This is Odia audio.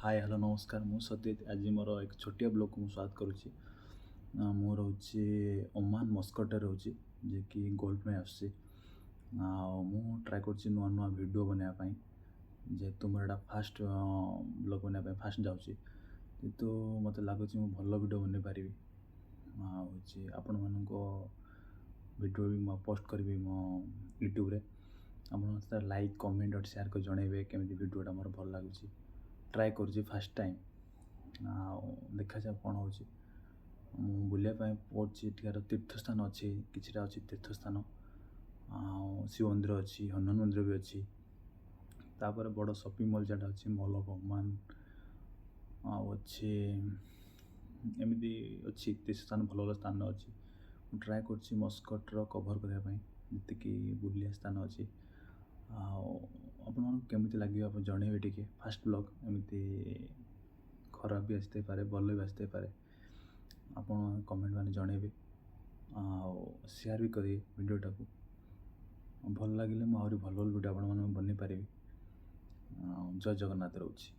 ହାଏ, ହ୍ୟାଲୋ, ନମସ୍କାର। ମୁଁ ସତ୍ୟଜିତ। ଆଜି ମୋର ଏକ ଛୋଟିଆ ବ୍ଲଗ୍କୁ ମୁଁ ସ୍ୱାଗତ କରୁଛି। ମୁଁ ରହୁଛି ଓମାନ ମସ୍କଟରେ ରହୁଛି, ଯିଏକି ଗଲ୍ଫ ପାଇଁ ଆସୁଛି। ଆଉ ମୁଁ ଟ୍ରାଏ କରୁଛି ନୂଆ ନୂଆ ଭିଡ଼ିଓ ବନେଇବା ପାଇଁ। ଯେହେତୁ ମୋର ଏଇଟା ଫାଷ୍ଟ ବ୍ଲଗ୍ ବନେଇବା ପାଇଁ ଫାଷ୍ଟ ଯାଉଛି, ଯେହେତୁ ମୋତେ ଲାଗୁଛି ମୁଁ ଭଲ ଭିଡ଼ିଓ ବନେଇ ପାରିବି। ଆଉ ହେଉଛି ଆପଣମାନଙ୍କ ଭିଡ଼ିଓ ବି ମୁଁ ପୋଷ୍ଟ କରିବି ମୋ ୟୁଟ୍ୟୁବରେ। ଆପଣ ମୋତେ ଲାଇକ୍, କମେଣ୍ଟ ଆଉ ସେୟାର କରି ଜଣାଇବେ କେମିତି ଭିଡ଼ିଓଟା ମୋର ଭଲ ଲାଗୁଛି। ଟ୍ରାଏ କରୁଛି ଫାଷ୍ଟ ଟାଇମ୍, ଆଉ ଦେଖାଯାଉ କ'ଣ ହେଉଛି। ମୁଁ ବୁଲିବା ପାଇଁ ପଡ଼ୁଛି। ଏଠିକାର ତୀର୍ଥସ୍ଥାନ ଅଛି, କିଛିଟା ଅଛି ତୀର୍ଥସ୍ଥାନ। ଆଉ ଶିବ ମନ୍ଦିର ଅଛି, ହନୁମାନ ମନ୍ଦିର ବି ଅଛି। ତାପରେ ବଡ଼ ସପିଂ ମଲ୍ ଯେଉଁଟା ଅଛି, ମଲ୍ ଅଫ୍ ଓମାନ। ଆଉ ଅଛି, ଏମିତି ଅଛି ତୀର୍ଥସ୍ଥାନ, ଭଲ ଭଲ ସ୍ଥାନ ଅଛି। ମୁଁ ଟ୍ରାଏ କରୁଛି ମସ୍କଟର କଭର୍ କରିବା ପାଇଁ ଯେତିକି ବୁଲିବା ସ୍ଥାନ ଅଛି। ଆଉ ଆପଣମାନଙ୍କୁ କେମିତି ଲାଗିବ, ଆପଣ ଜଣେଇବେ ଟିକେ। ଫାଷ୍ଟ ବ୍ଲଗ୍, ଏମିତି ଖରାପ ବି ଆସିଥାଇପାରେ, ଭଲ ବି ଆସିଥାଇପାରେ। ଆପଣ କମେଣ୍ଟ ମାନେ ଜଣେଇବେ ଆଉ ସେୟାର ବି କରିବେ ଭିଡ଼ିଓଟାକୁ। ଭଲ ଲାଗିଲେ ମୁଁ ଆହୁରି ଭଲ ଭଲ ଭିଡ଼ିଓ ଆପଣମାନଙ୍କୁ ବନେଇ ପାରିବି। ଆଉ ଜୟ ଜଗନ୍ନାଥ, ରହୁଛି।